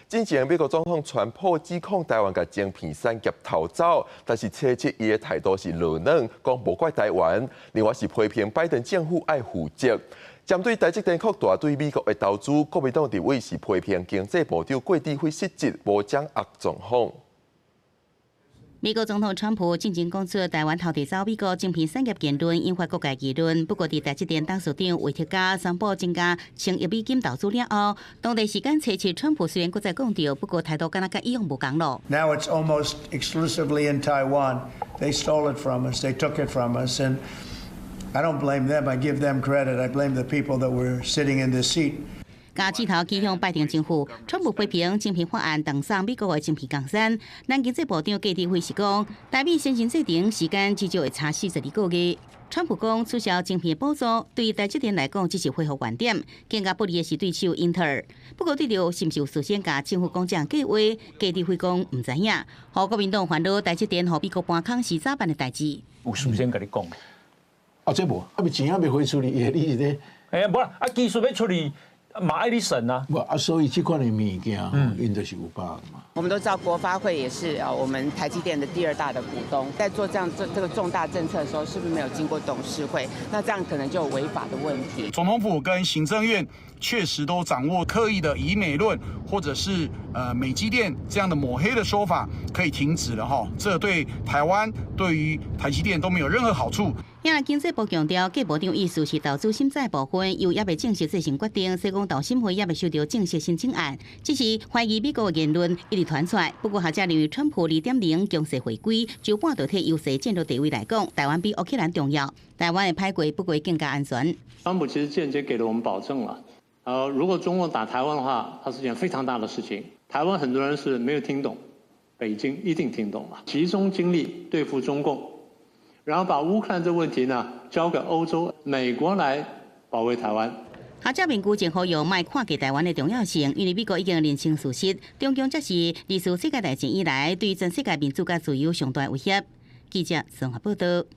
之前美國總統川普指控台灣共晶片產業偷走，但是初七伊的態度是落軟，講無怪台灣。另外是批評拜登政府愛負責。針對台積電擴大對美國的投資，國民黨立委是批評經濟部長郭智輝失職，無掌握狀況。美國總統川普進前講出台灣偷提走美國晶片產業言論，引發各界議論。不過，佇台積電董事長魏哲家宣布增加1000億美金投資了後，當地時間初七，川普雖然閣再講著，不過態度敢若佮以往無仝囉。 Now it's almost exclusively in Taiwan. They stole it from us. They took it from us, and I don't blame them. I give them credit. I blame the people that were sitting in this seat. 共箭頭指向拜登政府，川普批評晶片法案斷送美國的晶片江山。咱經濟部長郭智輝是講，台美先進製程時間至少會差42個月。川普講取消晶片補助對台積電來講只是恢復原點，更加不利的是對手英特爾。不過對著是毋是有事先共政府講這項計劃，郭智輝講毋知影。予國民黨煩惱台積電予美國搬空是早辦的代誌。有事先共你講？啊，這無，啊，未錢猶未匯出去，你是咧？哎呀，無啦，啊，技術欲出去。嘛愛你審啊！無啊，所以這款的物件，𪜶就是有把握嘛。我們都知道國發會也是啊，我們台積電的第二大的股東，在做這樣這個重大政策的時候，是不是沒有經過董事會？那這樣可能就有違法的問題。總統府跟行政院確實都掌握刻意的疑美論，或者是美積電這樣的抹黑的說法，可以停止了哈。這對台灣對於台積電都沒有任何好處。也經濟部強調，郭部長意思是投資審查部分，猶猶未正式做成決定，所以講投審會猶未收到正式申請案，只是懷疑美國的言論一直傳出來。不過學者認為，川普2.0強勢回歸，就半導體優勢戰略地位來講，台灣比烏克蘭重要。台灣會歹過，不過更加安全。川普其實間接給了我們保證了，如果中共打台灣的話，它是件非常大的事情。台灣很多人是沒有聽懂，北京一定聽懂了，集中精力對付中共，然後把烏克蘭這個問題呢交給歐洲、美國來保衛台灣。學者評估政府用莫看低台灣的重要性，因為美國已經認清事實，中共才是二次世界大戰以來對全世界民主佮自由上大威脅。記者綜合報道。